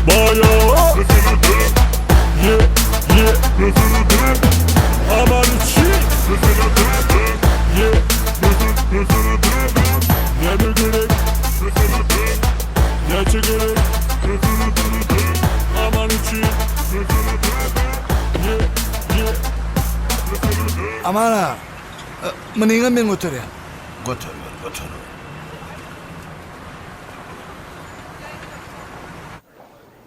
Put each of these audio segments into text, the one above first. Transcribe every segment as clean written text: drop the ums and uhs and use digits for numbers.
Baýa Ye ye Aman üçin Ye Näme gerek Näçe gerek Aman üçin Ye ye Aman aga, munyňam men göterýän. Göteriber, göteriber.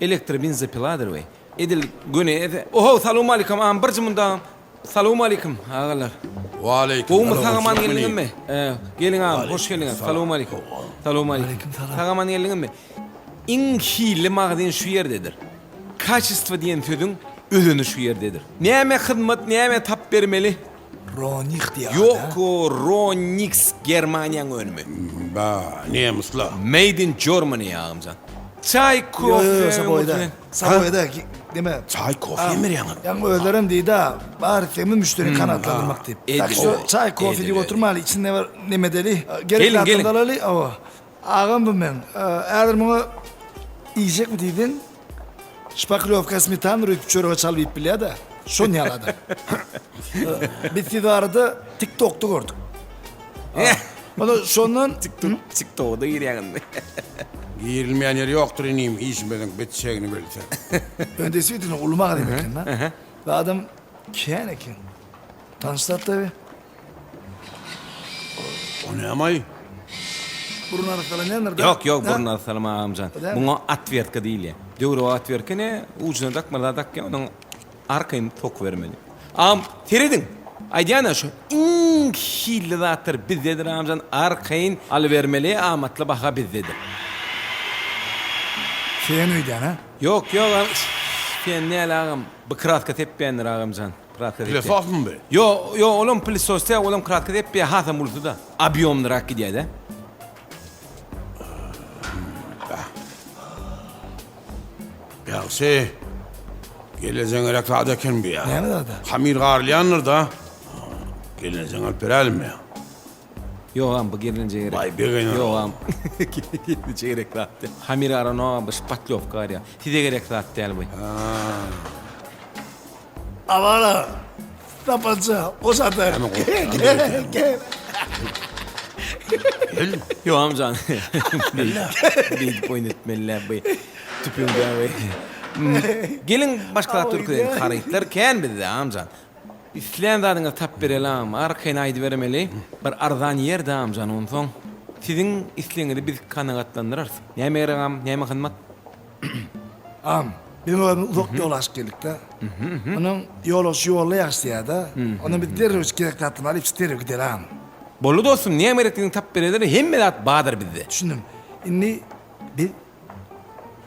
Elektro benzopiladyr we edil göni ese. Ohow salowmalikim agam birji munda agam. Salowmalikim agalar. Waleýkim Gowumy sagaman geldiňizmi? Geliň agam hoş geldiňiz. Salowmalikim. Salowmalikim. Sagaman geldiňizmi? Iň hilli magazin şu ýerdedir. Kaçestwo diýen sözüň özeni şu ýerdedir. Näme hyzmat näme tap bermeli? Ronih diýýär. Ýok Ronix Germaniýaň önümi. Ba, nemisler. Made in Germany agamjan. Çaý Ýo ýo kofe saboýda. Saboýda deme. Çaý kofe hem berýäňiz. Ýaňy özlerem diýdi-ä, bar islegimiz müşderini kanagatlandyrmak diýip. Tak şo çaý kofe diýip oturmaly, içinde bir neme edeli. Gerek zatlarymyzy alaly. Hawa. Agam bu meň. Häzir muňa iýjekmi diýseň, şpaklýowka smetana öýtüp çörege çalyp iýip bilýär-de. Şon ýaly adam. Biz siz barada TikTokda gördük. Onda şondan TikToka-da girýäň indi. Girilmeýän ýeri ýokdur inim, işimiziň bitjegini bilse. Ön deswitino uly magazin eken-da. Zadam kän eken. Tanyş zat tabi. O näme-aý? Burun arassalanýandyr-da. Ýok, ýok, burun arassalama agamjan. Muňa otwertka diýilýär. Döwrebap otwertka ne, ujuna dakmaly zat dakýaň, onuň arkaýyn sokubermeli. Agam, serediň! Aýdýan-a, şu iň hilli zatlar bizdedir agamjan, arkaýyn alybermeli, amatly baha bizdedir. Sen öýdýän-ä? Ýok, ýok, agam, sen däl agam, bu kraska sepýändir agamjan. Kraska sepýär. Pylesosmy bu? Ýo, ýo, olam pylesos däl, olam kraska sepýär, hasam ulusy-da. Obýomnyrak gidýär-de. Ýagşy. Gelnejeň gerek zat eken bu ýa. Näme zat-a? Hamyr garylýandyr-da. Gelnejeňe alyp beräýlim ýa. Ýogam bu gelneje gerek. Baý begener. Ýogam gelneje gerek zat däl. Hamyr garanok, bu şpatlýowka garýar. Size gerek zat däl bu. Awara, sapança, goş atar. Gel, gel. Ýogam jan. Beýdip oýun etmeli-dä bu tüpeňde we. Geliň başga zat görkezeýin. Harytlar kän bizde agam jan. Islän zadyňyzy tapyp bereli agam. Arkaýyn aýdybermeli. Bir arzan ýer-dä agam jan onsoň. Siziň islegiňizi biz kanagatlandyrarys. Näme gerek agam, näme hyzmat? Agam, biz özümiz uzak ýol aşyp geldik-de. Onuň ýolagçy ýolda ýagşy diýýär-de. Ondan biz derrew gerek zatlaryny alyp, derrew gideli agam. Boldy dostum, näme gerekdigini tapyp bereli, hemme zat bardyr bizde. Düşündim. Indi biz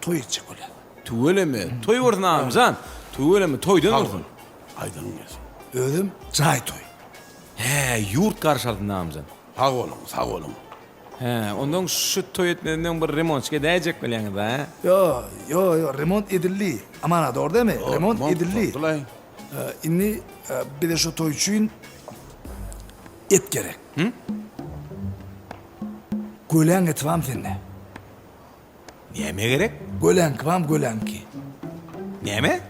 toý etjek bolýas. Tüweleme, toý bolsun agam jan. Tüweleme, toýdan bolsun. Aýdyň gelsin. Özem jaý toý. Hä, ýurt garşy alsyn agam jan. Sag boluň, sag boluň. Hä, onnoň şu toý etmezden öň bir remontçyk edäýjek bolýaňyz-a, hä? Ýo, ýo, ýo, remont edildi. Aman aga, dogry dälmi? Remont edildi. Indi bize şu toý üçin et gerek. Göläň eti barmy sende? Näme gerek? Göläňki barmy, göläňki? Näme?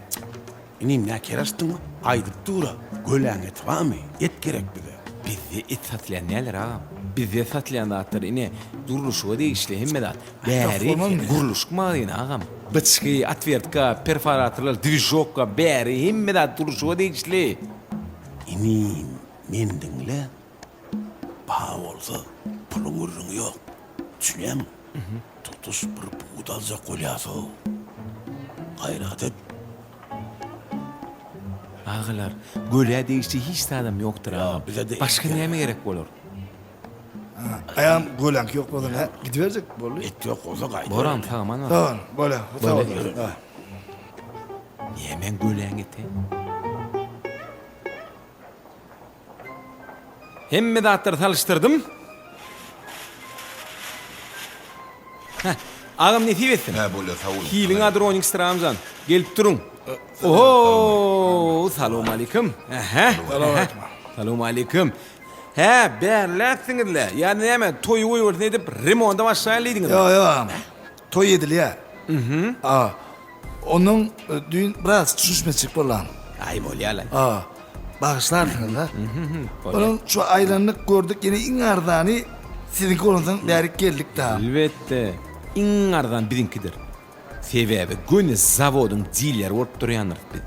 Inim nä ker açdyňmy? Aýdyp dur-a, göläň eti barmy? Et gerek bize. Bizde et satylýan däldir agam. Bizde satylýan zatlar ine gurluşyga degişli hemme zat. Bäri gurluşyk magazyny agam. Byçgy, otwertka, perforatorlar, dwižokka, bäri hemme zat gurluşyga degişli. Inim, meni diňle. Baha bolsa puluň gürrüňi ýok. Düşünýäňmi? Tutuş bir pud aljak bolýas-ow. Gaýrat et. Agalar, gölä degişli hiç zadam ýokdur agam. Bize-de et Başga gerek. näme gerek bolar? Aýam göläňki ýok bolsa nä? Gidiberjek boldy. Et ýok bolsa gaýdyber. Bor agam, sag aman bar. Sag ol, bolýa. Sag ol. Nämäň göläň eti? Hemme zatlary salyşdyrdym. Heh, agam nesip etsin. Hä bolýa sag boluň. Hiliň ady Ronix Ramjan. Gelip duruň. Oho, salowmalikim. Ähä. Salowmalikim. Hä, bärläpsiňiz-le. Ýa näme, toýy goýbolsun edip remonta başlaýaly diýdiňizmi? Ýok, ýok agam. Toý edilýär. A. Onuň düýn biraz düşünişmezçilik boldy. Aý bolýa-la. A, bagyşlarsyňyz-a. Onuň şu aýlandyk gördük ýene iň arzany siziňki bolansoň bärik geldik-dä. Elbetde, iň arzan biziňkidir. Sebäbi göni zawodyň dileri bolup durýandyrys biz.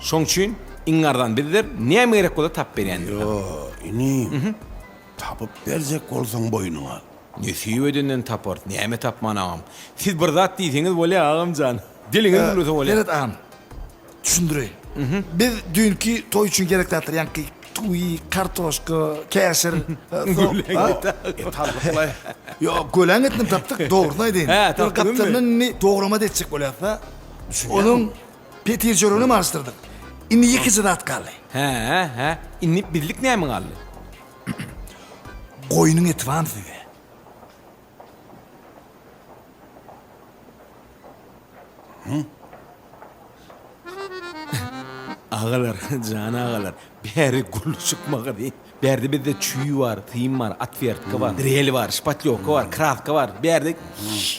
Şoň üçin iň arzan bizdir, näme gerek bolsa tapyp berýändiris. Ýo, inim, tapyp berjek bolsaň boýnuňa al. Nesip edenden taparys, näme tapman agam. Siz bir zat diýseňiz bolýar agamjan. Diliňiz gürlese bolýar. Seret agam, düşündireýin. Biz düýnki toý üçin gerek zatlar, ýaňky tüwi, kartoşka, käşir, Et aldyk-laý. Ýok, göläň etini tapdyk, dogrusyny aýdaýyn. Hä, tapdyňyzmy? Gapdalyndan indi dograma-da etjek bolýas-da. Onuň petir çöreginem alyşdyrdyk. Indi ýekeje zat galdy. Hä, hä, indi bizlik näme galdy? Goýnuň eti barmy sizde? Agalar, jan agalar, bäri gurluşyk magazy. Bärde bizde çüý bar, sym bar, otwertka bar, drel bar, şpatlýowka bar, kraska bar. Bärde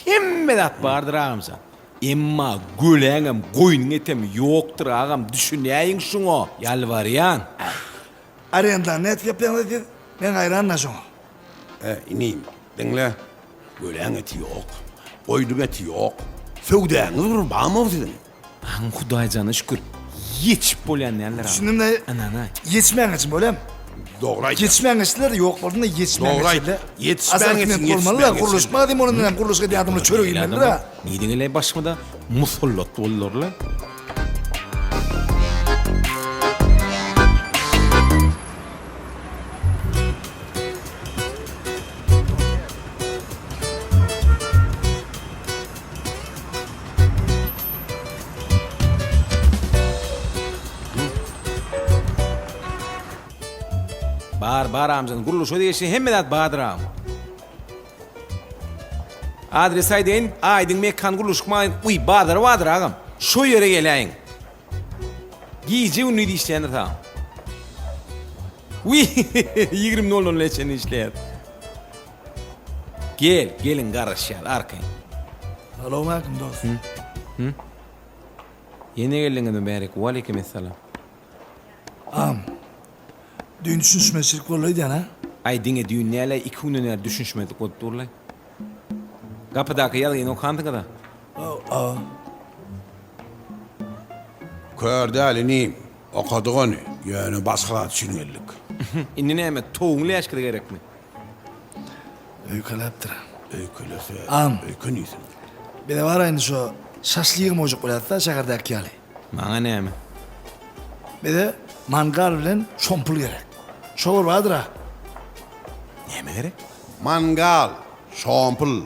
hemme zat bardyr agamjan. Emma göläňem, goýnuň etem ýokdur agam, düşünäýiň şuňa, ýalbarýan. Arendany nädip ýapýaňyz siz? Men haýran-da şoňa. He, inim, diňle. Göläň eti ýok. Goýnuň eti ýok. Söwdäňiz bir barmy siziň? Agam Hudaýjana şükür, ýetişip bolýan däldir agam. Düşündim-de, Ynanaý. ýetişmän geçin bolýam. Dogry aýtýaň. Ýetişmän geçdiler, ýok bolsun-da ýetişmän Dogry aýt. geçdiler. Ýetişmän Assortiment geçsin, bolmaly-da, ýetişmän gurluşyk geçsin. magazin bolandan hem gurluşyk edýän adamlar çörek iýmelidir-ä. Nirden geleý başymyza musallat boldular-la. Bar, bar amjan, gurluşa degişli hemme zat bardyr agam. Adres aýdaýyn, Aýdyň Mekan gurluşyk magazin, uý, bazary bardyr agam. Şo ýere geläýiň. Gije-gündiz işleýändir agam. Wiý, 20 nol nola çenli işleýär. Gel, geliň garaşýar, arkaýyn. Salowmaleýkim dost. Ýene geldiňizmi bärik? Waleýkim essalam. Agam, düýn düşünişmezçilik boldy öýdýän, hä? Aý, diňe düýn däl-ä, iki günden bäri düşünişmezlik bolup dur-laý. Gapydaky ýazgyny okansyňyz-a? Hawa. Kör däl inim, okadyk ony, ýöne başga zat üçin geldik. Indi näme, towugyň läşkisi gerekmi? Öýkeläpdir. Öýkelese, Agam. öýken iýsin. Bize bar indi şo şaşlygam goýjak bolýarys-da şäherdäki ýaly. Maňa näme? Bize mangal bilen şompul gerek. Şo bir bardyr-a. Näme gerek? Mangal, şompul.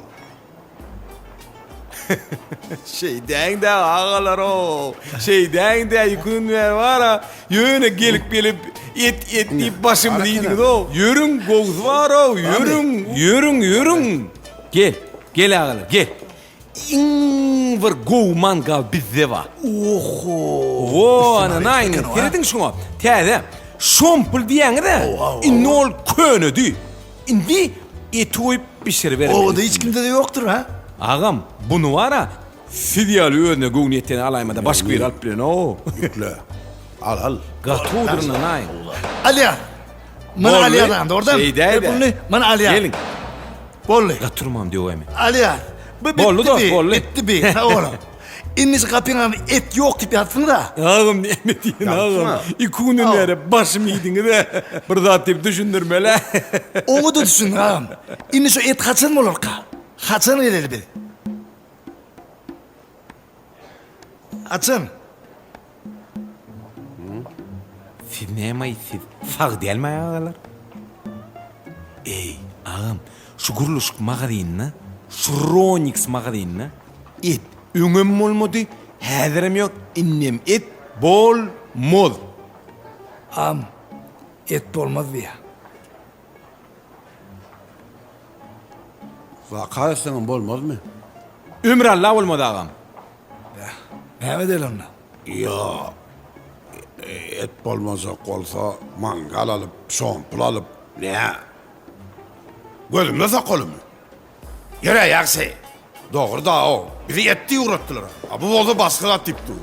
Şeýdäň-dä agalar-ow. Şeýdäň-dä iki gün bäri bar-a, ýöne gelip-gelip et, et diýip başymyzy iýdiňiz-ow. Ýörüň, gowusy bar-ow, ýörüň, ýörüň, ýörüň. Gel, gel agalar, gel. Iň bir gowy mangal bizde bar. Oho! Wo, ana naýyň, serediň şuňa. Täze. Şompul diýýäňiz-ä. Indi ol könedi. Indi eti goýup bişiribermeli. Obada hiç kimde-de ýokdur, hä? Agam, buny bar-a, siz ýaly özüne göwni ýeteni alaýmada başga biri alyp bilen-ow. Ýükle. Al, al. Gatowdyr nanaý. Alýan. Muny alýan agam, dogrudanmy? Şeýdäý-dä. Muny, muny alýan. Geliň. Boldy. Gatyrmam döwäýme. Alýan. Bu bitdi Boldy dost, bi, boldy. Bitdi bi, sag boluň. Indi şu gapyň agzynda et ýok diýip ýatypsyňyz-a. Agam näme diýen agam. Iki günden bäri başymy iýdiňiz-ä. Bir zat diýip düşündirmeli-ä. Oňa-da düşündik agam. Indi şu et haçan bolarka? Haçan geleli biz? Haçan? Siz näme siz sag dälmi agalar? Eý, agam, şu gurluşyk magazynda, şu Ronix magazynda et öňem bolmady, häzirem ýok, indem et bolmaz. Agam, et bolmaz diýýär. Zakaz etseňem bolmazmy? Ömür Alla bolmaz agam. Näme edeli onda? Ýok. Et bolmajak bolsa mangal alyp, şompul alyp, nä? Gözüme sokalymy? Ýöre, ýagşy. Dogry da-ow. Bizi et diýip ugratdylar. A bu bolsa başga zat diýip dur.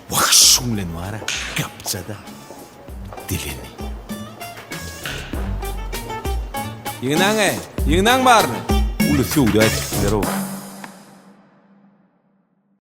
Wah, şuň bilen bar-a, gapjada dilini. Ýygnaň-eý, ýygnaň baryny. Uly söwda etipdiler-ow.